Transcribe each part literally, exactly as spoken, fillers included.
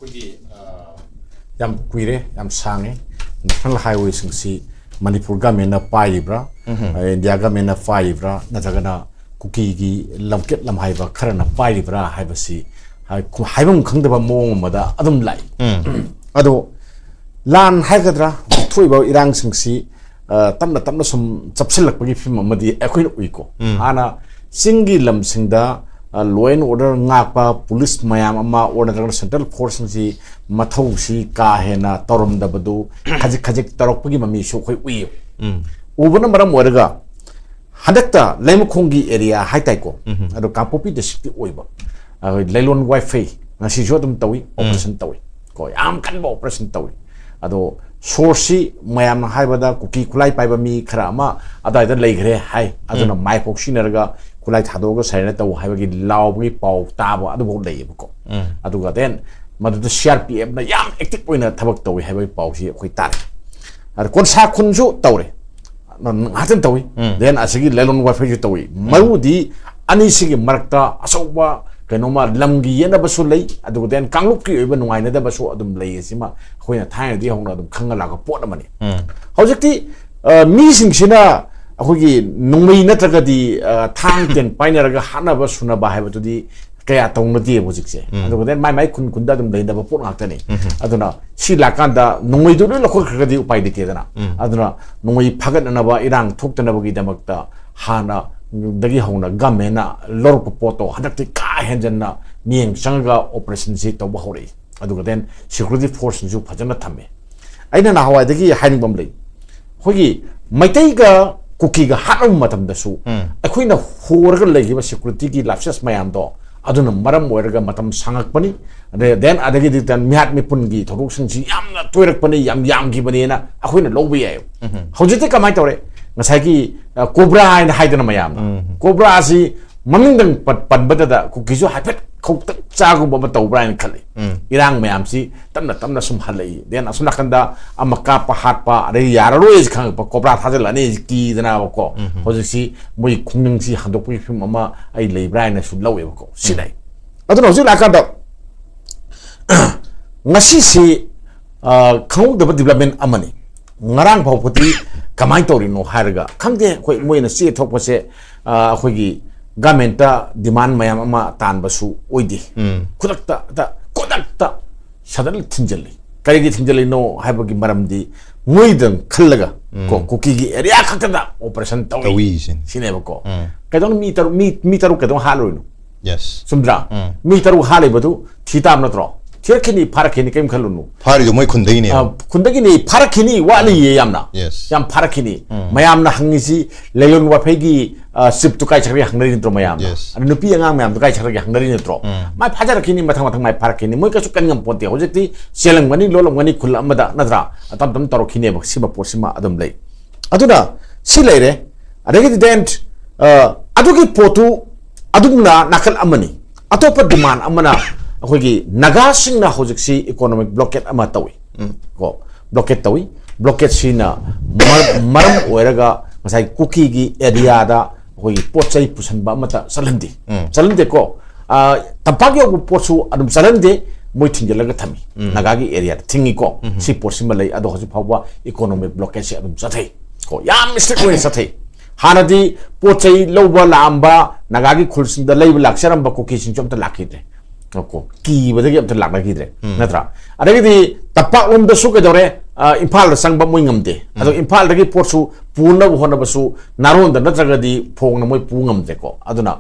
ꯑꯩꯈꯣꯏꯒꯤ ꯑ, ꯌꯥꯝ ꯀꯨꯏꯔꯦ, ꯌꯥꯝ ꯁꯥꯡꯉꯦ꯫ ꯅꯦꯁꯅꯦꯜ ꯍꯥꯏꯋꯦꯁꯤꯡꯁꯤ ꯃꯅꯤꯄꯨꯔ ꯒꯃꯦꯟꯅ ꯄꯥꯏꯔꯤꯕ꯭ꯔꯥ, ꯎꯝꯍꯨꯝ꯫ ꯑ, ꯏꯟꯗꯤꯌꯥ ꯒꯃꯦꯟꯅ ꯄꯥꯏꯔꯤꯕ꯭ꯔꯥ, ꯅꯠꯇ꯭ꯔꯒꯅ ꯀꯨꯀꯤꯒꯤ ꯂꯝꯀꯦꯠ ꯂꯝꯍꯥꯏꯕ ꯈꯔꯅ ꯄꯥꯏꯔꯤꯕ꯭ꯔꯥ ꯍꯥꯏꯕꯁꯤ ꯍꯥꯏ-, ꯈꯨ-, ꯍꯥꯏꯐꯝ ꯈꯪꯗꯕ ꯃꯑꯣꯡ ꯑꯃꯗ ꯑꯗꯨꯝ ꯂꯥꯛꯏ꯫ ꯎꯝ꯫ ꯑꯗꯣ ꯂꯥꯟ ꯍꯥꯏꯒꯗ꯭ꯔꯥ, ꯊꯣꯛꯏꯕ ꯏꯔꯥꯡꯁꯤꯡꯁꯤ ꯑ, ꯇꯞꯅ ꯇꯞꯅ ꯁꯨꯝ ꯆꯞꯁꯤꯜꯂꯛꯄꯒꯤ ꯐꯤꯕꯝ ꯑꯃꯗꯤ ꯑꯩꯈꯣꯏꯅ ꯎꯏꯀꯣ꯫ ꯎꯝ꯫ ꯍꯥꯟꯅ ꯆꯤꯡꯒꯤ ꯂꯝꯁꯤꯡꯗ, ꯑ, law and order ꯉꯥꯛꯄ ꯄꯨꯂꯤꯁ ꯃꯌꯥꯝ ꯑꯃ ꯑꯣꯔ ꯅꯠꯇ꯭ꯔꯒꯅ ꯁꯦꯟꯇ꯭ꯔꯦꯜ ꯐꯣꯔꯁꯁꯤꯡꯁꯤ ꯃꯊꯧꯁꯤ ꯀꯥ ꯍꯦꯟꯅ ꯇꯧꯔꯝꯗꯕꯗꯨ ꯈꯖꯤꯛ ꯈꯖꯤꯛ ꯇꯧꯔꯛꯄꯒꯤ ꯃꯃꯤꯁꯨ ꯑꯩꯈꯣꯏ ꯎꯏꯌꯦꯕ꯫ ꯎꯝ꯫ ꯎꯕꯅ ꯃꯔꯝ ꯑꯣꯏꯔꯒ ꯍꯟꯗꯛꯇ ꯂꯩꯃꯈꯣꯡꯒꯤ ꯑꯦꯔꯤꯌꯥ ꯍꯥꯏꯇꯥꯏꯀꯣ, ꯎꯝ꯫ ꯑꯗꯣ ꯀꯥꯡꯄꯣꯛꯄꯤ ꯗꯤꯁꯇ꯭ꯔꯤꯛꯇꯤ ꯑꯣꯏꯕ, ꯑꯩꯈꯣꯏ ꯂꯩꯂꯣꯟ ꯋꯥꯏꯐꯩ ꯉꯁꯤꯁꯨ ꯑꯗꯨꯝ ꯇꯧꯏ, ꯎꯝ꯫ ꯑꯣꯄꯔꯦꯁꯟ ꯇꯧꯏ ꯀꯣ, ꯌꯥꯝ ꯀꯟꯕ ꯑꯣꯄꯔꯦꯁꯟ ꯇꯧꯏ꯫ ꯑꯗꯣ ꯁꯣꯔꯁꯁꯤ ꯃꯌꯥꯝꯅ ꯍꯥꯏꯕꯗ ꯀꯨꯀꯤ ꯈꯨꯠꯂꯥꯏ ꯄꯥꯏꯕ ꯃꯤ ꯈꯔ ꯑꯃ ꯑꯗꯨꯋꯥꯏꯗ ꯂꯩꯈ꯭ꯔꯦ ꯍꯥꯏ, ꯑꯗꯨꯅ ꯎꯝ꯫ ꯃꯥꯏ ꯀꯣꯛꯁꯤꯟꯅꯔꯒ ꯈꯨꯠꯂꯥꯏ ꯊꯥꯗꯣꯛꯑꯒ ꯁꯔꯦꯟꯗꯔ ꯇꯧ ꯍꯥꯏꯕꯒꯤ ꯂꯥꯎꯕꯒꯤ ꯄꯥꯎ ꯇꯥꯕ ꯑꯗꯨꯐꯥꯎ ꯂꯩꯌꯦꯕꯀꯣ꯫ ꯎꯝ꯫ ꯑꯗꯨꯒ then ꯃꯗꯨꯗ ꯁꯤ ꯑꯥꯔ ꯄꯤ ꯑꯦꯐꯅ ꯌꯥꯝ ꯑꯦꯛꯇꯤꯚ ꯑꯣꯏꯅ ꯊꯕꯛ ꯇꯧꯏ ꯍꯥꯏꯕꯒꯤ ꯄꯥꯎꯁꯤ ꯑꯩꯈꯣꯏ ꯇꯥꯔꯦ꯫ ꯑꯗ ꯀꯣꯟꯁꯥ ꯈꯨꯟꯁꯨ ꯇꯧꯔꯦ, ꯉꯥꯛꯇꯪ ꯇꯧꯏ꯫ ꯎꯝ꯫ Then ꯑꯁꯤꯒꯤ ꯂꯩꯂꯣꯟ ꯋꯥꯏꯐꯩꯁꯨ ꯇꯧꯏ꯫ ꯎꯝ꯫ ꯃꯔꯨꯗꯤ ꯑꯅꯤꯁꯤꯒꯤ ꯃꯔꯛꯇ ꯑꯆꯧꯕ ꯀꯩꯅꯣꯝꯃ ꯂꯝꯒꯤ ꯌꯦꯠꯅꯕꯁꯨ ꯂꯩ, ꯑꯗꯨꯒ then ꯀꯥꯡꯂꯨꯞꯀꯤ ꯑꯣꯏꯕ ꯅꯨꯡꯉꯥꯏꯅꯗꯕꯁꯨ ꯑꯗꯨꯝ ꯂꯩ꯫ ꯑꯁꯤꯃ ꯑꯩꯈꯣꯏꯅ ꯊꯥꯏꯅꯗꯤ ꯍꯧꯅ ꯑꯗꯨꯝ ꯈꯪꯉ ꯂꯥꯛꯄ ꯄꯣꯠ ꯑꯃꯅꯤ꯫ ꯎꯝ꯫ ꯍꯧꯖꯤꯛꯇꯤ, ꯑ, ꯃꯤꯁꯤꯡꯁꯤꯅ ꯑꯩꯈꯣꯏꯒꯤ ꯅꯣꯡꯃꯩ ꯅꯠꯇ꯭ꯔꯒꯗꯤ, ꯑ, ꯊꯥꯡ ꯇꯦꯟ ꯄꯥꯏꯅꯔꯒ ꯍꯥꯠꯅꯕ ꯁꯨꯅꯕ ꯍꯥꯏꯕꯗꯨꯗꯤ ꯀꯌꯥ ꯇꯧꯅꯗꯦꯕ ꯍꯧꯖꯤꯛꯁꯦ꯫ ꯎꯝ꯫ ꯑꯗꯨꯒ then ꯃꯥꯏ ꯃꯥꯏ ꯈꯨꯟ ꯈꯨꯟꯗ ꯑꯗꯨꯝ ꯂꯩꯅꯕ ꯄꯣꯠ ꯉꯥꯛꯇꯅꯤ꯫ ꯎꯝ꯫ ꯑꯗꯨꯅ ꯁꯤ ꯂꯥꯛꯀꯥꯟꯗ ꯅꯣꯡꯃꯩꯗꯨ ꯂꯣꯏ ꯂꯧꯈꯠꯈ꯭ꯔꯒꯗꯤ ꯎꯄꯥꯏ ꯂꯩꯇꯦꯗꯅ꯫ ꯎꯝ꯫ ꯑꯗꯨꯅ ꯅꯣꯡꯃꯩ ꯐꯥꯒꯠꯅꯅꯕ, ꯏꯔꯥꯡ ꯊꯣꯛꯇꯅꯕꯒꯤꯗꯃꯛꯇ ꯍꯥꯟꯅꯗꯒꯤ ꯍꯧꯅ ꯒꯃꯦꯟꯅ ꯂꯧꯔꯛꯄ ꯄꯣꯠꯇꯣ ꯍꯟꯗꯛꯇꯤ ꯀꯥ ꯍꯦꯟꯖꯟꯅ ꯃꯤꯠꯌꯦꯡ ꯆꯪꯉꯒ ꯑꯣꯄꯔꯦꯁꯟꯁꯤ ꯇꯧꯕ ꯍꯧꯔꯛꯏ꯫ ꯑꯗꯨꯒ then ꯁꯦꯀ꯭ꯌꯨꯔꯤꯇꯤ ꯐꯣꯔꯁꯁꯤꯡꯁꯨ ꯐꯖꯅ ꯊꯝꯃꯦ꯫ ꯑꯩꯅ ꯅꯍꯥꯟꯋꯥꯏꯗꯒꯤ ꯍꯥꯏꯅꯤꯡꯕ ꯑꯃ ꯂꯩ, ꯑꯩꯈꯣꯏꯒꯤ ꯃꯩꯇꯩꯒ ꯀꯨꯀꯤꯒ ꯍꯥꯠꯅꯕ ꯃꯇꯝꯗꯁꯨ ꯎꯝ꯫ ꯑꯩꯈꯣꯏꯅ ꯍꯣꯔꯒ ꯂꯩꯈꯤꯕ ꯁꯦꯀ꯭ꯌꯨꯔꯤꯇꯤꯒꯤ ꯂꯥꯞꯁꯦꯁ ꯃꯌꯥꯝꯗꯣ ꯑꯗꯨꯅ ꯃꯔꯝ ꯑꯣꯏꯔꯒ ꯃꯇꯝ ꯁꯥꯡꯉꯛꯄꯅꯤ꯫ ꯑꯗꯩ then ꯑꯗꯒꯤꯗꯤ then ꯃꯤꯍꯥꯠ ꯃꯤꯄꯨꯟꯒꯤ ꯊꯧꯗꯣꯛꯁꯤꯡꯁꯤ ꯌꯥꯝꯅ ꯇꯣꯏꯔꯛꯄꯅꯤ, ꯌꯥꯝ ꯌꯥꯝꯈꯤꯕꯅꯦꯅ ꯑꯩꯈꯣꯏꯅ ꯂꯧꯕ ꯌꯥꯏꯑꯕ꯫ ꯎꯝ꯫ ꯍꯧꯖꯤꯛꯇꯤ ꯀꯃꯥꯏꯅ ꯇꯧꯔꯦ? ꯉꯁꯥꯏꯒꯤ, ꯑ, ꯀꯣꯕ꯭ꯔꯥ ꯍꯥꯏꯅ ꯍꯥꯏꯗꯅ ꯃꯌꯥꯝꯅ, ꯎꯝ꯫ ꯀꯣꯕ꯭ꯔꯥꯁꯤ ꯃꯃꯤꯡꯗꯪ ꯄꯟ-, ꯄꯟꯕꯗꯗ ꯀꯨꯀꯤꯁꯨ ꯍꯥꯏꯐꯦꯠ ꯈꯧꯇꯛ ꯆꯥꯒꯨꯝꯕ ꯑꯃ ꯇꯧꯕ꯭ꯔꯥ ꯍꯥꯏꯅ ꯈꯜꯂꯤ꯫ ꯎꯝ꯫ ꯏꯔꯥꯡ ꯃꯌꯥꯝꯁꯤ ꯇꯞꯅ ꯇꯞꯅ ꯁꯨꯝ ꯍꯜꯂꯛꯏ꯫ Then ꯑꯁꯣꯝ ꯅꯥꯀꯟꯗ ꯑꯃ ꯀꯥꯞꯄ ꯍꯥꯠꯄ, ꯑꯗꯩ ꯌꯥꯔꯔꯣꯏ ꯈꯪꯉꯛꯄ ꯀꯣꯕ꯭ꯔꯥ ꯊꯥꯖꯤꯜꯂꯛꯑꯅꯤ ꯀꯤꯗꯅꯕꯀꯣ꯫ ꯎꯝ꯫ ꯍꯧꯖꯤꯛꯁꯤ ꯃꯣꯏ ꯈꯨꯡꯒꯪꯁꯤ ꯍꯟꯗꯣꯛꯄꯒꯤ ꯐꯤꯕꯝ ꯑꯃ ꯑꯩ ꯂꯩꯕ꯭ꯔꯥ ꯍꯥꯏꯅꯁꯨ ꯂꯧꯋꯦꯕꯀꯣ꯫ ꯁꯤꯅ ꯎꯝ꯫ ꯑꯩ꯫ ꯑꯗꯨꯅ ꯍꯧꯖꯤꯛ ꯂꯥꯛꯀꯥꯟꯗ ꯉꯁꯤꯁꯤ ꯈꯪꯍꯧꯗꯕ ꯗꯤꯕꯂꯞꯃꯦꯟ ꯑꯃꯅꯤ꯫ ꯉꯔꯥꯡ ꯐꯥꯎꯕꯗꯤ ꯀꯃꯥꯏꯅ ꯇꯧꯔꯤꯅꯣ ꯍꯥꯏꯔꯒ ꯈꯪꯗꯦ꯫ ꯑꯩꯈꯣꯏ ꯃꯣꯏꯅ ꯆꯦ ꯊꯣꯛꯄꯁꯦ ꯑꯩꯈꯣꯏꯒꯤ ꯒꯃꯦꯟꯇ ꯗꯤꯃꯥꯟ ꯃꯌꯥꯝ ꯑꯃ ꯇꯥꯟꯕꯁꯨ ꯑꯣꯏꯗꯦ꯫ ꯈꯨꯗꯛꯇ ꯈꯨꯗꯛꯇ ꯁꯗꯟ ꯊꯤꯡꯖꯤꯜꯂꯤ꯫ ꯀꯔꯤꯒꯤ ꯊꯤꯡꯖꯤꯜꯂꯤꯅꯣ ꯍꯥꯏꯕꯒꯤ ꯃꯔꯝꯗꯤ ꯃꯣꯏꯗꯪ ꯈꯜꯂꯒ ꯀꯣ ꯀꯨꯀꯤꯒꯤ ꯑꯦꯔꯤꯌꯥ ꯈꯛꯇꯗ ꯑꯣꯄꯔꯦꯁꯟ ꯇꯧꯏ ꯁꯤꯅꯦꯕꯀꯣ꯫ ꯀꯩꯗꯧꯅ ꯃꯤ ꯇꯔꯨꯛ ꯃꯤ ꯃꯤ ꯇꯔꯨꯛ ꯀꯩꯗꯧꯅ ꯍꯥꯠꯂꯣꯏꯅꯣ? ꯆꯨꯝꯗ꯭ꯔꯥ? ꯃꯤ ꯇꯔꯨꯛ ꯍꯥꯠꯂꯤꯕꯗꯨ ꯊꯤ ꯇꯥꯕ ꯅꯠꯇ꯭ꯔꯣ? ꯊꯤꯔꯛꯈꯤꯅꯤ, ꯐꯥꯔꯛꯈꯤꯅꯤ, ꯀꯔꯤꯝ ꯈꯜꯂꯨꯅꯨ꯫ ꯐꯥꯔꯤꯗꯣ ꯃꯣꯏ ꯈꯨꯟꯗꯒꯤꯅꯦ꯫ ꯈꯨꯟꯗꯒꯤꯅꯤ, ꯐꯥꯔꯛꯈꯤꯅꯤ, ꯋꯥꯠꯂꯤꯌꯦ ꯌꯥꯝꯅ꯫ ꯌꯥꯝ ꯐꯥꯔꯛꯈꯤꯅꯤ꯫ ꯃꯌꯥꯝꯅ ꯍꯪꯉꯤꯁꯤ ꯂꯩꯂꯣꯟ ꯋꯥꯐꯩꯒꯤ ꯆꯤꯞꯇꯨ ꯀꯥꯏ ꯆꯠꯈ꯭ꯔꯒꯦ ꯍꯪꯅꯔꯤ ꯅꯠꯇ꯭ꯔꯣ ꯃꯌꯥꯝꯅ? ꯑꯗ ꯅꯨꯄꯤ ꯑꯉꯥꯡ ꯃꯌꯥꯝꯗꯣ ꯀꯥꯏ ꯆꯠꯈ꯭ꯔꯒꯦ ꯍꯪꯅꯔꯤ ꯅꯠꯇ꯭ꯔꯣ? ꯃꯥꯏ ꯐꯥꯖꯔꯛꯈꯤꯅꯤ, ꯃꯊꯪ ꯃꯊꯪ ꯃꯥꯏ ꯐꯥꯔꯛꯈꯤꯅꯤ꯫ ꯃꯣꯏ ꯀꯩꯁꯨ ꯀꯟ ꯉꯝꯄꯣꯟꯇꯦ꯫ ꯍꯧꯖꯤꯛꯇꯤ ꯆꯦꯜꯂꯝꯒꯅꯤ, ꯂꯣꯜꯂꯝꯒꯅꯤ, ꯈꯨꯜ ꯑꯃꯗ ꯅꯠꯇ꯭ꯔꯥ? ꯑꯇꯝ ꯑꯇꯝ ꯇꯧꯔꯛꯈꯤꯅꯦꯕ꯫ ꯁꯤꯕ ꯄꯣꯠꯁꯤꯃ ꯑꯗꯨꯝ ꯂꯩ꯫ ꯑꯗꯨꯅ ꯁꯤ ꯂꯩꯔꯦ꯫ ꯑꯗꯒꯤꯗꯤ then ꯑꯗꯨꯒꯤ ꯄꯣꯠꯇꯨ ꯑꯗꯨꯝꯅ ꯅꯥꯀꯜ ꯑꯃꯅꯤ꯫ ꯑꯇꯣꯞꯄ ꯗꯤꯃꯥꯟ ꯑꯃꯅ ꯑꯩꯈꯣꯏꯒꯤ ꯅꯥꯒꯥꯁꯤꯡꯅ ꯍꯧꯖꯤꯛꯁꯤ ꯏꯀꯣꯅꯣꯃꯤꯛ ꯕ꯭ꯂꯣꯀꯦꯠ ꯑꯃ ꯇꯧꯏ꯫ ꯀꯣ ꯕ꯭ꯂꯣꯀꯦꯠ ꯇꯧꯏ꯫ ꯕ꯭ꯂꯣꯀꯦꯠꯁꯤꯅ ꯃꯔꯝ ꯑꯣꯏꯔꯒ ꯉꯁꯥꯏ ꯀꯨꯀꯤꯒꯤ ꯑꯦꯔꯤꯌꯥꯗ ꯑꯩꯈꯣꯏꯒꯤ ꯄꯣꯠ ꯆꯩ ꯄꯨꯁꯟꯕ ꯑꯃꯠꯇ ꯆꯠꯍꯟꯗꯦ꯫ ꯆꯠꯍꯟꯗꯦꯀꯣ꯫ ꯇꯝꯄꯥꯛ ꯌꯧꯕ ꯄꯣꯠꯁꯨ ꯑꯗꯨꯝ ꯆꯠꯍꯟꯗꯦ꯫ ꯃꯣꯏ ꯊꯤꯡꯖꯤꯜꯂꯒ ꯊꯝꯃꯤ꯫ ꯅꯥꯒꯥꯒꯤ ꯑꯦꯔꯤꯌꯥꯗ ꯊꯤꯡꯉꯤꯀꯣ꯫ ꯁꯤ ꯄꯣꯠꯁꯤꯃ ꯂꯩ꯫ ꯑꯗꯣ ꯍꯧꯖꯤꯛ ꯐꯥꯎꯕ ꯏꯀꯣꯅꯣꯃꯤꯛ ꯕ꯭ꯂꯣꯀꯦꯠꯁꯦ ꯑꯗꯨꯝ ꯆꯠꯊꯩ꯫ ꯀꯣ ꯌꯥꯝ ꯏꯁꯇ꯭ꯔꯤꯛ ꯑꯣꯏꯅ ꯆꯠꯊꯩ꯫ ꯍꯥꯟꯅꯗꯤ ꯄꯣꯠ ꯆꯩ ꯂꯧꯕ ꯂꯥꯛꯑꯝꯕ ꯅꯥꯒꯥꯒꯤ ꯈꯨꯜꯁꯤꯡꯗ ꯂꯩꯕ ꯂꯥꯛꯆꯔꯝꯕ ꯀꯨꯀꯤꯁꯤꯡꯁꯨ ꯑꯝꯇ ꯂꯥꯛꯈꯤꯗ꯭ꯔꯦ꯫ ꯀꯣ ꯀꯤꯕꯗꯒꯤ ꯑꯝꯇ ꯂꯥꯛꯅꯈꯤꯗ꯭ꯔꯦ꯫ ꯅꯠꯇ꯭ꯔꯥ? ꯑꯗꯒꯤꯗꯤ ꯇꯝꯄꯥꯛꯂꯣꯝꯗꯁꯨ ꯀꯩꯗꯧꯔꯦ? ꯏꯝꯐꯥꯜꯗ ꯆꯪꯕ ꯃꯣꯏ ꯉꯝꯗꯦ꯫ ꯑꯗꯣ ꯏꯝꯐꯥꯜꯗꯒꯤ ꯄꯣꯠꯁꯨ ꯄꯨꯅꯕ ꯍꯣꯠꯅꯕꯁꯨ ꯅꯥꯔꯣꯟꯗ ꯅꯠꯇ꯭ꯔꯒꯗꯤ ꯐꯣꯡꯅ ꯃꯣꯏ ꯄꯨ ꯉꯝꯗ꯭ꯔꯦꯀꯣ꯫ ꯑꯗꯨꯅ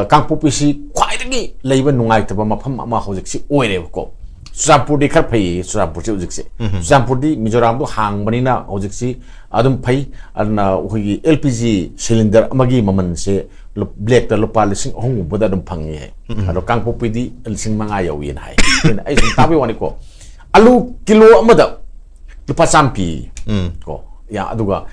ꯀꯥꯡꯄꯣꯛꯄꯤꯁꯤ ꯈ꯭ꯋꯥꯏꯗꯒꯤ ꯂꯩꯕ ꯅꯨꯡꯉꯥꯏꯇꯕ ꯃꯐꯝ ꯑꯃ ꯍꯧꯖꯤꯛꯁꯤ ꯑꯣꯏꯔꯦꯕꯀꯣ꯫ ꯆꯨꯔꯆꯥꯟꯄꯨꯔꯗꯤ ꯈꯔ ꯐꯩꯌꯦ꯫ ꯆꯨꯔꯆꯥꯟꯄꯨꯔꯁꯤ ꯍꯧꯖꯤꯛꯁꯦ ꯆꯨꯔꯆꯥꯟꯄꯨꯔꯗꯤ ꯃꯤꯖꯣꯔꯥꯝꯗꯣ ꯍꯥꯡꯕꯅꯤꯅ ꯍꯧꯖꯤꯛꯁꯤ ꯑꯗꯨꯝ ꯐꯩ꯫ ꯑꯗꯨꯅ ꯑꯩꯈꯣꯏꯒꯤ ꯑꯦꯜ ꯄꯤ ꯖꯤ ꯁꯤꯂꯤꯟꯗꯔ ꯑꯃꯒꯤ ꯃꯃꯜꯁꯦ ꯕ꯭ꯂꯦꯛꯇ ꯂꯨꯄꯥ ꯂꯤꯁꯤꯡ ꯑꯍꯨꯝꯒꯨꯝꯕꯗ ꯑꯗꯨꯝ ꯐꯪꯉꯦ꯫ ꯑꯗꯣ ꯀꯥꯡꯄꯣꯛꯄꯤꯗꯤ ꯂꯤꯁꯤꯡ ꯃꯉꯥ ꯌꯧꯏꯅ ꯍꯥꯏ꯫ ꯑꯩꯅ ꯑꯩ ꯁꯨꯝ ꯇꯥꯛꯄꯤꯕ ꯋꯥꯅꯤꯀꯣ꯫ ꯑꯂꯨ ꯀꯤꯂꯣ ꯑꯃꯗ ꯂꯨꯄꯥ ꯆꯥꯝꯃ ꯄꯤ꯫ ꯀꯣ ꯑꯗꯨꯒ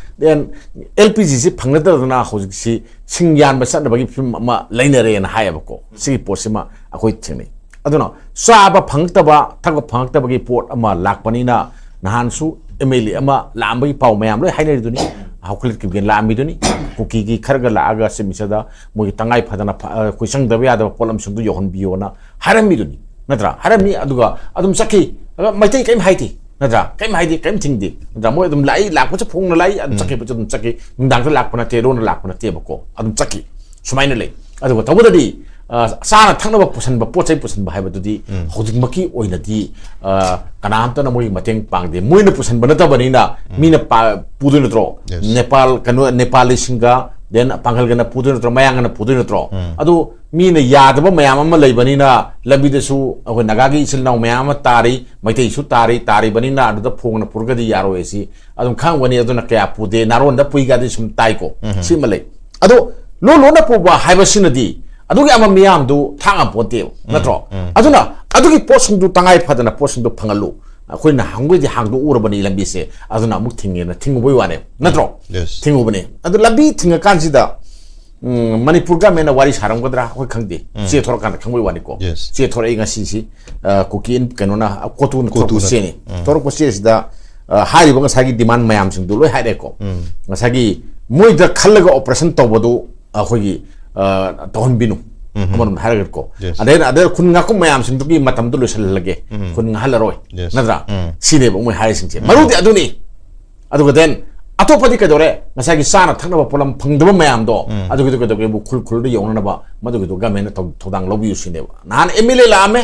ꯑꯦꯜ ꯄꯤ ꯖꯤꯁꯤ ꯐꯪꯅꯗꯗꯅ ꯍꯧꯖꯤꯛꯁꯤ ꯁꯤꯡ ꯌꯥꯟꯕ ꯆꯠꯅꯕꯒꯤ ꯐꯤꯕꯝ ꯑꯃ ꯂꯩꯅꯔꯦꯅ ꯍꯥꯏꯌꯦꯕꯀꯣ꯫ ꯁꯤꯒꯤ ꯄꯣꯠꯁꯤꯃ ꯑꯩꯈꯣꯏ ꯊꯦꯡꯅꯩ꯫ ꯑꯗꯨꯅ ꯆꯥꯕ ꯐꯪꯉꯛꯇꯕ ꯊꯛꯄ ꯐꯪꯉꯛꯇꯕꯒꯤ ꯄꯣꯠ ꯑꯃ ꯂꯥꯛꯄꯅꯤꯅ ꯅꯍꯥꯟꯁꯨ ꯑꯦꯝ ꯑꯦꯜ ꯑꯦ ꯑꯃ ꯂꯥꯛꯑꯝꯕꯒꯤ ꯄꯥꯎ ꯃꯌꯥꯝ ꯂꯣꯏ ꯍꯥꯏꯅꯔꯤꯗꯨꯅꯤ꯫ ꯍꯧꯈꯠꯂꯛꯈꯤꯕꯒꯤ ꯂꯥꯛꯑꯝꯃꯤꯗꯨꯅꯤ꯫ ꯀꯨꯀꯤꯒꯤ ꯈꯔꯒ ꯂꯥꯛꯑꯒ ꯆꯤꯞ ꯃꯤꯅꯤꯁꯇꯔꯗ ꯃꯣꯏꯒꯤ ꯇꯉꯥꯏ ꯐꯗꯅ ꯑꯩꯈꯣꯏ ꯆꯪꯗꯕ ꯌꯥꯗꯕ ꯄꯣꯠꯂꯝꯁꯤꯡꯗꯨ ꯌꯧꯍꯟꯕꯤꯌꯣꯅ ꯍꯥꯏꯔꯝꯃꯤꯗꯨꯅꯤ꯫ ꯅꯠꯇ꯭ꯔꯥ? ꯍꯥꯏꯔꯝꯃꯤ, ꯑꯗꯨꯒ ꯑꯗꯨꯝ ꯆꯠꯈꯤ꯫ ꯑꯗꯨꯒ ꯃꯩꯇꯩ ꯀꯔꯤꯝ ꯍꯥꯏꯗꯦ, ꯅꯠꯇ꯭ꯔꯥ? ꯀꯔꯤꯝ ꯍꯥꯏꯗꯦ, ꯀꯔꯤꯝ ꯊꯤꯡꯗꯦ, ꯅꯠꯇ꯭ꯔꯥ? ꯃꯣꯏ ꯑꯗꯨꯝ ꯂꯥꯛꯏ, ꯂꯥꯛꯄꯁꯨ ꯐꯣꯡꯅ ꯂꯥꯛꯏ, ꯑꯗꯨꯝ ꯆꯠꯈꯤꯕꯁꯨ ꯑꯗꯨꯝ ꯆꯠꯈꯤ꯫ ꯅꯨꯡꯗꯥꯡꯗ ꯂꯥꯛꯄ ꯅꯠꯇꯦ, ꯔꯣꯟꯅ ꯂꯥꯛꯄ ꯅꯠꯇꯦꯕꯀꯣ, ꯑꯗꯨꯝ ꯆꯠꯈꯤ꯫ ꯁꯨꯃꯥꯏꯅ ꯂꯩ꯫ ꯑꯗꯨꯒ ꯇꯧꯕꯗꯗꯤ, ꯑ, ꯆꯥꯅ ꯊꯛꯅꯕ ꯄꯨꯁꯟꯕ, ꯄꯣꯠ ꯆꯩ ꯄꯨꯁꯟꯕ ꯍꯥꯏꯕꯗꯨꯗꯤ ꯍꯧꯖꯤꯛꯃꯛꯀꯤ ꯑꯣꯏꯅꯗꯤ, ꯑ, ꯀꯅꯥꯝꯇꯅ ꯃꯣꯏꯒꯤ ꯃꯇꯦꯡ ꯄꯥꯡꯗꯦ꯫ ꯃꯣꯏꯅ ꯄꯨꯁꯟꯕ ꯅꯠꯇꯕꯅꯤꯅ ꯃꯤꯅ ꯄꯥ-, ꯄꯨꯗꯣꯏ ꯅꯠꯇ꯭ꯔꯣ? Yes. ꯅꯦꯄꯥꯜ, ꯀꯩꯅꯣ, ꯅꯦꯄꯥꯂꯤꯁꯤꯡꯒ, then ꯄꯥꯡꯒꯜꯒꯅ ꯄꯨꯗꯣꯏ ꯅꯠꯇ꯭ꯔꯣ? ꯃꯌꯥꯡꯒꯅ ꯄꯨꯗꯣꯏ ꯅꯠꯇ꯭ꯔꯣ? ꯑꯗꯨ ꯃꯤꯅ ꯌꯥꯗꯕ ꯃꯌꯥꯝ ꯑꯃ ꯂꯩꯕꯅꯤꯅ ꯂꯝꯕꯤꯗꯁꯨ ꯑꯩꯈꯣꯏ ꯅꯥꯒꯥꯒꯤ ꯏꯆꯤꯜ ꯏꯅꯥꯎ ꯃꯌꯥꯝ ꯑꯃ ꯇꯥꯔꯤ, ꯃꯩꯇꯩꯁꯨ ꯇꯥꯔꯤ, ꯇꯥꯔꯤꯕꯅꯤꯅ ꯑꯗꯨꯗ ꯐꯣꯡꯅ ꯄꯨꯔꯒꯗꯤ ꯌꯥꯔꯣꯏ ꯁꯤ ꯑꯗꯨꯝ ꯈꯪꯉꯝꯒꯅꯤ꯫ ꯑꯗꯨꯅ ꯀꯌꯥ ꯄꯨꯗꯦ, ꯅꯥꯔꯣꯟꯗ ꯄꯨꯏꯒꯗꯤ ꯁꯨꯝ ꯇꯥꯏꯀꯣ꯫ ꯁꯤꯃ ꯂꯩ꯫ ꯑꯗꯣ ꯂꯣꯟ ꯂꯣꯟꯅ ꯄꯨꯕ ꯍꯥꯏꯕꯁꯤꯅꯗꯤ ꯑꯗꯨꯒꯤ ꯑꯃ ꯃꯤꯌꯥꯝꯗꯨ ꯊꯥꯛ ꯉꯝꯄꯣꯟꯇꯦꯕ, ꯅꯠꯇ꯭ꯔꯣ? ꯑꯗꯨꯅ ꯑꯗꯨꯒꯤ ꯄꯣꯠꯁꯤꯡꯗꯨ ꯇꯉꯥꯏ ꯐꯗꯅ ꯄꯣꯠꯁꯤꯡꯗꯨ ꯐꯪꯍꯜꯂꯨ꯫ ꯑꯩꯈꯣꯏꯅ ꯍꯪꯕꯗꯤ ꯍꯥꯡꯗꯣꯛꯎꯔꯕꯅꯤ ꯂꯝꯕꯤꯁꯦ, ꯑꯗꯨꯅ ꯑꯃꯨꯛ ꯊꯤꯡꯉꯦꯅ ꯊꯤꯡꯉꯨꯕꯩ ꯋꯥꯅꯦ, ꯅꯠꯇ꯭ꯔꯣ? Yes. ꯊꯤꯡꯉꯨꯕꯅꯦ꯫ ꯑꯗꯨ ꯂꯝꯕꯤ ꯊꯤꯡꯉꯀꯥꯟꯁꯤꯗ, ꯎꯝ, ꯃꯅꯤꯄꯨꯔ ꯒꯃꯦꯟꯅ ꯋꯥꯔꯤ ꯁꯥꯔꯝꯒꯗ꯭ꯔꯥ ꯑꯩꯈꯣꯏ ꯈꯪꯗꯦ꯫ ꯆꯦ ꯊꯣꯔꯛꯀꯥꯟꯗ ꯈꯪꯕꯩ ꯋꯥꯅꯤꯀꯣ꯫ Yes. ꯆꯦ ꯊꯣꯔꯛꯏ ꯉꯁꯤꯁꯤ, ꯑ, ꯀꯨꯀꯤ ꯏꯟ-, ꯀꯩꯅꯣꯅ, ꯀꯣꯇꯨꯅ ꯊꯣꯔꯛꯄ ꯀꯣꯇꯨꯅ꯫ ꯆꯦꯅꯤ꯫ ꯊꯣꯔꯛꯄ ꯆꯦꯁꯤꯗ, ꯑ, ꯍꯥꯏꯔꯤꯕ ꯉꯁꯥꯏꯒꯤ demand ꯃꯌꯥꯝꯁꯤꯡꯗꯨ ꯂꯣꯏ ꯍꯥꯏꯔꯛꯑꯦꯀꯣ꯫ ꯉꯁꯥꯏꯒꯤ ꯃꯣꯏꯗ ꯈꯜꯂꯒ operation ꯇꯧꯕꯗꯨ ꯑꯩꯈꯣꯏꯒꯤ, ꯑ, ꯇꯧꯍꯟꯕꯤꯅꯨ꯫ ꯑꯃꯔꯣꯝꯗ ꯍꯥꯏꯔꯒꯗꯤꯀꯣ꯫ Yes. ꯑꯗꯩ, ꯑꯗꯩ ꯈꯨꯟ ꯉꯥꯛꯄ ꯃꯌꯥꯝꯁꯤꯡꯗꯨꯒꯤ ꯃꯇꯝꯗꯨ ꯂꯣꯏꯁꯤꯜꯍꯜꯂꯒꯦ꯫ ꯈꯨꯟ ꯉꯥꯛꯍꯜꯂꯔꯣꯏ꯫ Yes. ꯅꯠꯇ꯭ꯔꯥ? ꯁꯤꯅꯦꯕ ꯃꯣꯏ ꯍꯥꯏꯔꯤꯁꯤꯡꯁꯦ꯫ ꯃꯔꯨꯗꯤ ꯑꯗꯨꯅꯤ꯫ ꯑꯗꯨꯒ then ꯑꯇꯣꯞꯄꯗꯤ ꯀꯩꯗꯧꯔꯦ? ꯉꯁꯥꯏꯒꯤ ꯆꯥꯅ ꯊꯛꯅꯕ ꯄꯣꯠꯂꯝ ꯐꯪꯗꯕ ꯃꯌꯥꯝꯗꯣ, ꯑꯗꯨꯒꯤꯗꯣ ꯀꯩꯗꯧꯒꯦꯕꯨ ꯈꯨꯜ ꯈꯨꯜꯗ ꯌꯧꯅꯅꯕ ꯃꯗꯨꯒꯤꯗꯣ ꯒꯃꯦꯟꯅ ꯊꯧ-, ꯊꯧꯗꯥꯡ ꯂꯧꯕꯤꯌꯨ ꯁꯤꯅꯦꯕ꯫ ꯅꯍꯥꯟ M L A ꯂꯥꯛꯑꯝꯃꯦ,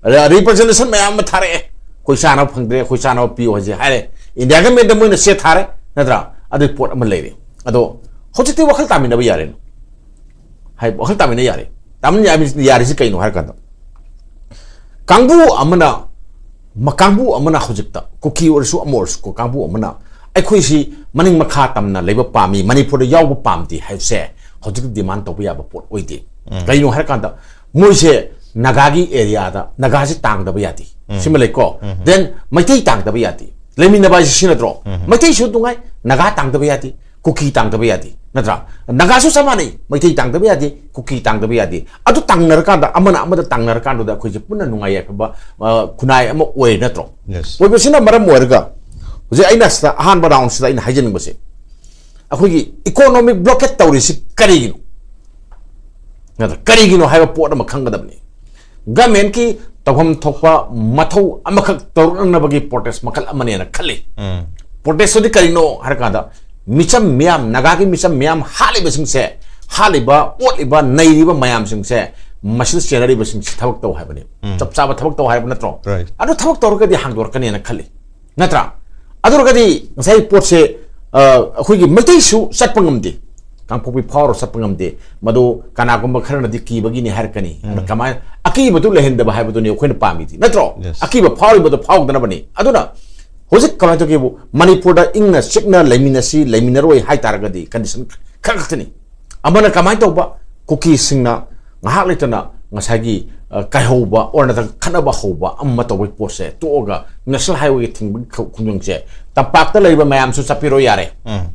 ꯑꯗ representation ꯃꯌꯥꯝ ꯑꯃ ꯊꯥꯔꯛꯑꯦ, "ꯑꯩꯈꯣꯏ ꯆꯥꯅꯕ ꯐꯪꯗ꯭ꯔꯦ, ꯑꯩꯈꯣꯏ ꯆꯥꯅꯕ ꯄꯤꯌꯨ" ꯍꯥꯏꯁꯦ ꯍꯥꯏꯔꯦ꯫ ꯏꯟꯗꯤꯌꯥ ꯒꯃꯦꯟꯗ ꯃꯣꯏꯅ ꯆꯦ ꯊꯥꯔꯦ, ꯅꯠꯇ꯭ꯔꯥ? ꯑꯗꯨꯒꯤ ꯄꯣꯠ ꯑꯃ ꯂꯩꯔꯦ꯫ ꯑꯗꯣ ꯍꯧꯖꯤꯛꯇꯤ ꯋꯥꯈꯜ ꯇꯥꯃꯤꯟꯅꯕ ꯌꯥꯔꯦꯅ꯫ ꯍꯥꯏ, ꯋꯥꯈꯜ ꯇꯥꯃꯤꯟꯅ ꯌꯥꯔꯦ꯫ ꯇꯥꯃꯤꯟꯅ ꯌꯥꯔꯤ-, ꯌꯥꯔꯤꯁꯤ ꯀꯩꯅꯣ ꯍꯥꯏꯔ ꯀꯥꯟꯗ, ꯀꯥꯡꯕꯨ ꯑꯃꯅ, ꯃ-, ꯀꯥꯡꯕꯨ ꯑꯃꯅ ꯍꯧꯖꯤꯛꯇ, ꯀꯨꯀꯤ ꯑꯣꯏꯔꯁꯨ ꯑꯃ ꯑꯣꯏꯔꯁꯨ ꯀꯣ, ꯀꯥꯡꯕꯨ ꯑꯃꯅ ꯑꯩꯈꯣꯏꯁꯤ ꯃꯅꯤꯡ ꯃꯈꯥ ꯇꯝꯅ ꯂꯩꯕ ꯄꯥꯝꯃꯤ, ꯃꯅꯤꯄꯨꯔꯗ ꯌꯥꯎꯕ ꯄꯥꯝꯗꯦ ꯍꯥꯏꯕꯁꯦ ꯍꯧꯖꯤꯛ demand ꯇꯧꯕ ꯌꯥꯕ ꯄꯣꯠ ꯑꯣꯏꯗꯦ꯫ ꯀꯩꯅꯣ ꯍꯥꯏꯔ ꯀꯥꯟꯗ, ꯃꯣꯏꯁꯦ ꯅꯥꯒꯥꯒꯤ area ꯗ, ꯅꯥꯒꯥꯁꯤ ꯇꯥꯡꯗꯕ ꯌꯥꯗꯦ꯫ ꯁꯤꯃ ꯂꯩꯀꯣ꯫ Then ꯃꯩꯇꯩ ꯇꯥꯡꯗꯕ ꯌꯥꯗꯦ꯫ ꯂꯩꯃꯤꯟꯅꯕ ꯍꯥꯏꯁꯤ ꯁꯤ ꯅꯠꯇ꯭ꯔꯣ? ꯃꯩꯇꯩꯁꯨ ꯅꯨꯡꯉꯥꯏ, ꯅꯥꯒꯥ ꯇꯥꯡꯗꯕ ꯌꯥꯗꯦ, ꯀꯨꯀꯤ ꯇꯥꯡꯗꯕ ꯌꯥꯗꯦ, ꯅꯠꯇ꯭ꯔꯥ? ꯅꯥꯒꯥꯁꯨ ꯆꯞ ꯃꯥꯟꯅꯩ, ꯃꯩꯇꯩ ꯇꯥꯡꯗꯕ ꯌꯥꯗꯦ, ꯀꯨꯀꯤ ꯇꯥꯡꯗꯕ ꯌꯥꯗꯦ꯫ ꯑꯗꯨ ꯇꯥꯡꯅꯔꯀꯥꯟꯗ, ꯑꯃꯅ ꯑꯃꯗ ꯇꯥꯡꯅꯔꯀꯥꯟꯗꯨꯗ ꯑꯩꯈꯣꯏꯁꯦ ꯄꯨꯟꯅ ꯅꯨꯡꯉꯥꯏ ꯌꯥꯏꯐꯕ, ꯑ, ꯈꯨꯟꯅꯥꯏ ꯑꯃ ꯑꯣꯏ ꯅꯠꯇ꯭ꯔꯣ? Yes. ꯑꯣꯏꯕꯁꯤꯅ ꯃꯔꯝ ꯑꯣꯏꯔꯒ ꯍꯧꯖꯤꯛ ꯑꯩꯅ ꯁꯤꯗ ꯑꯍꯥꯟꯕ round ꯁꯤꯗ ꯑꯩꯅ ꯍꯥꯏꯖꯅꯤꯡꯕꯁꯦ, ꯑꯩꯈꯣꯏꯒꯤ economic blockade ꯇꯧꯔꯤꯁꯤ ꯀꯔꯤꯒꯤꯅꯣ? ꯅꯠꯇ꯭ꯔꯥ? ꯀꯔꯤꯒꯤꯅꯣ ꯍꯥꯏꯕ ꯄꯣꯠ ꯑꯃ ꯈꯪꯒꯗꯕꯅꯤ꯫ ꯒꯃꯦꯟꯀꯤ ꯇꯧꯐꯝ ꯊꯣꯛꯄ ꯃꯊꯧ ꯑꯃꯈꯛ ꯇꯧꯔꯛꯅꯅꯕꯒꯤ ꯄ꯭ꯔꯣꯇꯦꯁ ꯃꯈꯜ ꯑꯃꯅꯦꯅ ꯈꯜꯂꯤ꯫ ꯄ꯭ꯔꯣꯇꯦꯁꯇꯨꯗꯤ ꯀꯔꯤꯅꯣ ꯍꯥꯏꯔꯀꯥꯟꯗ, ꯃꯤꯆꯝ ꯃꯤꯌꯥꯝ, ꯅꯥꯒꯥꯒꯤ ꯃꯤꯆꯝ ꯃꯤꯌꯥꯝ ꯍꯥꯠꯂꯤꯕꯁꯤꯡꯁꯦ, ꯍꯥꯠꯂꯤꯕ, ꯑꯣꯠꯂꯤꯕ, ꯅꯩꯔꯤꯕ ꯃꯌꯥꯝꯁꯤꯡꯁꯦ, ꯃꯁꯤꯗ ꯆꯦꯟꯅꯔꯤꯕꯁꯤꯡꯁꯤ ꯊꯕꯛ ꯇꯧ ꯍꯥꯏꯕꯅꯤ꯫ ꯎꯝ꯫ ꯆꯞ ꯆꯥꯕ ꯊꯕꯛ ꯇꯧ ꯍꯥꯏꯕ ꯅꯠꯇ꯭ꯔꯣ? Right. ꯑꯗꯨ ꯊꯕꯛ ꯇꯧꯔꯒꯗꯤ ꯍꯥꯡꯗꯣꯔꯛꯀꯅꯦꯅ ꯈꯜꯂꯤ, ꯅꯠꯇ꯭ꯔꯥ? ꯑꯗꯨ ꯑꯣꯏꯔꯒꯗꯤ ꯉꯁꯥꯏ ꯄꯣꯠꯁꯦ, ꯑ, ꯑꯩꯈꯣꯏꯒꯤ ꯃꯩꯇꯩꯁꯨ ꯆꯠꯄ ꯉꯝꯗꯦ, ꯀꯥꯡꯄꯣꯛꯄꯤ ꯐꯥꯎꯔ ꯆꯠꯄ ꯉꯝꯗꯦ꯫ ꯃꯗꯨ ꯀꯅꯥꯒꯨꯝꯕ ꯈꯔꯅꯗꯤ ꯀꯤꯕꯒꯤꯅꯤ ꯍꯥꯏꯔꯛꯀꯅꯤ꯫ ꯑꯗꯨꯅ ꯎꯝ꯫ ꯀꯃꯥꯏꯅ, ꯑꯀꯤꯕꯗꯨ ꯂꯩꯍꯟꯗꯕ ꯍꯥꯏꯕꯗꯨꯅꯤ ꯑꯩꯈꯣꯏꯅ ꯄꯥꯝꯃꯤꯗꯤ, ꯅꯠꯇ꯭ꯔꯣ? Yes. ꯑꯀꯤꯕ ꯐꯥꯎꯔꯤꯕꯗꯣ ꯐꯥꯎꯗꯅꯕꯅꯤ꯫ ꯑꯗꯨꯅ ꯍꯧꯖꯤꯛ ꯀꯃꯥꯏꯅ ꯇꯧꯒꯦꯕꯨ, ꯃꯅꯤꯄꯨꯔꯗ ꯏꯪꯅ ꯆꯤꯛꯅ ꯂꯩꯃꯤꯟꯅꯁꯤ, ꯂꯩꯃꯤꯟꯅꯔꯣꯏ ꯍꯥꯏ ꯇꯥꯔꯒꯗꯤ ꯀꯟꯗꯤꯁꯟ ꯈꯔ ꯈꯛꯇꯅꯤ꯫ ꯑꯃꯅ ꯀꯃꯥꯏꯅ ꯇꯧꯕ? ꯀꯨꯀꯤꯁꯤꯡꯅ ꯉꯥꯏꯍꯥꯛ ꯂꯩꯇꯅ ꯉꯁꯥꯏꯒꯤ, ꯑ, ꯀꯥꯏꯍꯧꯕ ꯑꯣꯔ ꯅꯠꯇ꯭ꯔꯒ ꯈꯠꯅꯕ ꯍꯧꯕ ꯑꯃ ꯇꯧꯕꯒꯤ ꯄꯣꯠꯁꯦ ꯇꯣꯛꯑꯒ ꯅꯦꯁꯅꯦꯜ ꯍꯥꯏꯋꯦꯒꯤ ꯊꯤꯡꯕꯒꯤ ꯈ-, ꯈꯣꯡꯖꯪꯁꯦ ꯇꯝꯄꯥꯛꯇ ꯂꯩꯔꯤꯕ ꯃꯌꯥꯝꯁꯨ ꯆꯠꯄꯤꯔꯣ ꯌꯥꯔꯦ꯫ ꯎꯝ꯫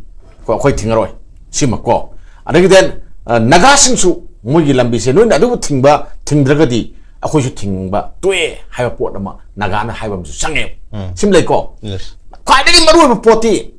ꯀꯣ, ꯑꯩꯈꯣꯏ ꯊꯤꯡꯉꯔꯣꯏ꯫ ꯁꯤꯃꯀꯣ꯫ ꯑꯗꯒꯤ then, ꯑ, ꯅꯥꯒꯥꯁꯤꯡꯁꯨ ꯃꯣꯏꯒꯤ ꯂꯝꯕꯤꯁꯦ ꯅꯣꯏꯅ ꯑꯗꯨꯕꯨ ꯊꯤꯡꯕ, ꯊꯤꯡꯗ꯭ꯔꯒꯗꯤ ꯑꯩꯈꯣꯏꯁꯨ ꯊꯤꯡꯕ ꯇꯣꯛꯑꯦ ꯍꯥꯏꯕ ꯄꯣꯠ ꯑꯃ ꯅꯥꯒꯥꯅ ꯍꯥꯏꯕ ꯑꯃꯁꯨ ꯆꯪꯉꯦ꯫ ꯎꯝ꯫ ꯁꯤꯃ ꯂꯩꯀꯣ꯫ Yes. ꯈ꯭ꯋꯥꯏꯗꯒꯤ ꯃꯔꯨꯑꯣꯏꯕ ꯄꯣꯠꯇꯤ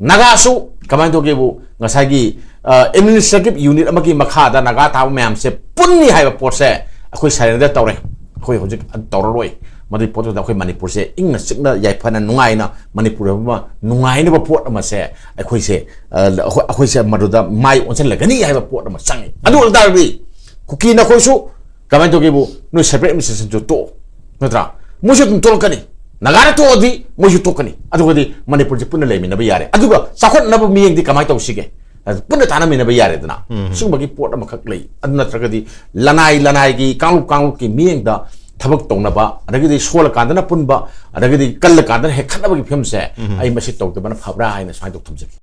ꯅꯥꯒꯥꯁꯨ ꯀꯃꯥꯏꯅ ꯇꯧꯒꯦꯕꯨ, ꯉꯁꯥꯏꯒꯤ, ꯑ, administrative unit ꯑꯃꯒꯤ ꯃꯈꯥꯗ ꯅꯥꯒꯥ ꯇꯥꯕ ꯃꯌꯥꯝꯁꯦ ꯄꯨꯟꯅꯤ ꯍꯥꯏꯕ ꯄꯣꯠꯁꯦ ꯑꯩꯈꯣꯏ surrender ꯇꯧꯔꯦ꯫ ꯑꯩꯈꯣꯏ ꯍꯧꯖꯤꯛ ꯑꯗꯨ ꯇꯧꯔꯔꯣꯏ꯫ ꯃꯗꯨꯒꯤ ꯄꯣꯠꯇꯨꯗ ꯑꯩꯈꯣꯏ ꯃꯅꯤꯄꯨꯔꯁꯦ ꯏꯪꯅ ꯆꯤꯛꯅ ꯌꯥꯏꯐꯅ ꯅꯨꯡꯉꯥꯏꯅ ꯃꯅꯤꯄꯨꯔ ꯑꯃ ꯅꯨꯡꯉꯥꯏꯅꯕ ꯄꯣꯠ ꯑꯃꯁꯦ ꯑꯩꯈꯣꯏꯁꯦ, ꯑ, ꯑꯩꯈꯣꯏ, ꯑꯩꯈꯣꯏꯁꯦ ꯃꯗꯨꯗ ꯃꯥꯏ ꯑꯣꯟꯁꯤꯜꯂꯒꯅꯤ ꯍꯥꯏꯕ ꯄꯣꯠ ꯑꯃ ꯆꯪꯉꯤ꯫ ꯑꯗꯨ ꯑꯣꯏ ꯇꯥꯔꯗꯤ ꯀꯨꯀꯤ ꯅꯈꯣꯏꯁꯨ ꯀꯃꯥꯏꯅ ꯇꯧꯒꯦꯕꯨ, ꯅꯣꯏ separate administrationꯁꯨ ꯇꯣꯛꯑꯣ, ꯅꯠꯇ꯭ꯔꯥ? ꯃꯣꯏꯁꯨ ꯑꯗꯨꯝ ꯇꯣꯛꯂꯛꯀꯅꯤ, ꯅꯥꯒꯥꯅ ꯇꯣꯛꯑꯗꯤ ꯃꯣꯏꯁꯨ ꯇꯣꯛꯀꯅꯤ꯫ ꯑꯗꯨꯒꯗꯤ ꯃꯅꯤꯄꯨꯔꯁꯤ ꯄꯨꯟꯅ ꯂꯩꯃꯤꯟꯅꯕ ꯌꯥꯔꯦ꯫ ꯑꯗꯨꯒ ꯆꯥꯎꯈꯠꯅꯕ ꯃꯤꯠꯌꯦꯡꯗꯤ ꯀꯃꯥꯏꯅ ꯇꯧꯁꯤꯒꯦ? ꯑꯗꯨ ꯄꯨꯟꯅ ꯇꯥꯟꯅꯃꯤꯟꯅꯕ ꯌꯥꯔꯦꯗꯅ꯫ ꯎꯝ꯫ ꯁꯤꯒꯨꯝꯕꯒꯤ ꯄꯣꯠ ꯑꯃꯈꯛ ꯂꯩ꯫ ꯑꯗꯨ ꯅꯠꯇ꯭ꯔꯒꯗꯤ ꯂꯅꯥꯏ ꯂꯅꯥꯏꯒꯤ, ꯀꯥꯡꯂꯨꯞ ꯀꯥꯡꯂꯨꯞꯀꯤ ꯃꯤꯠꯌꯦꯡꯗ ꯊꯕꯛ ꯇꯧꯅꯕ, ꯑꯗꯒꯤꯗꯤ ꯁꯣꯜꯂꯀꯥꯟꯗꯅ ꯄꯨꯟꯕ, ꯑꯗꯒꯤꯗꯤ ꯀꯜꯂꯀꯥꯟꯗꯅ ꯍꯦꯛ ꯈꯠꯅꯕꯒꯤ ꯐꯤꯕꯝꯁꯦ, ꯎꯝ꯫ ꯑꯩ ꯃꯁꯤ ꯇꯧꯗꯕꯅ ꯐꯕ꯭ꯔꯥ ꯍꯥꯏꯅ ꯁꯨꯃꯥꯏꯅ ꯇꯧ ꯊꯝꯖꯒꯦ꯫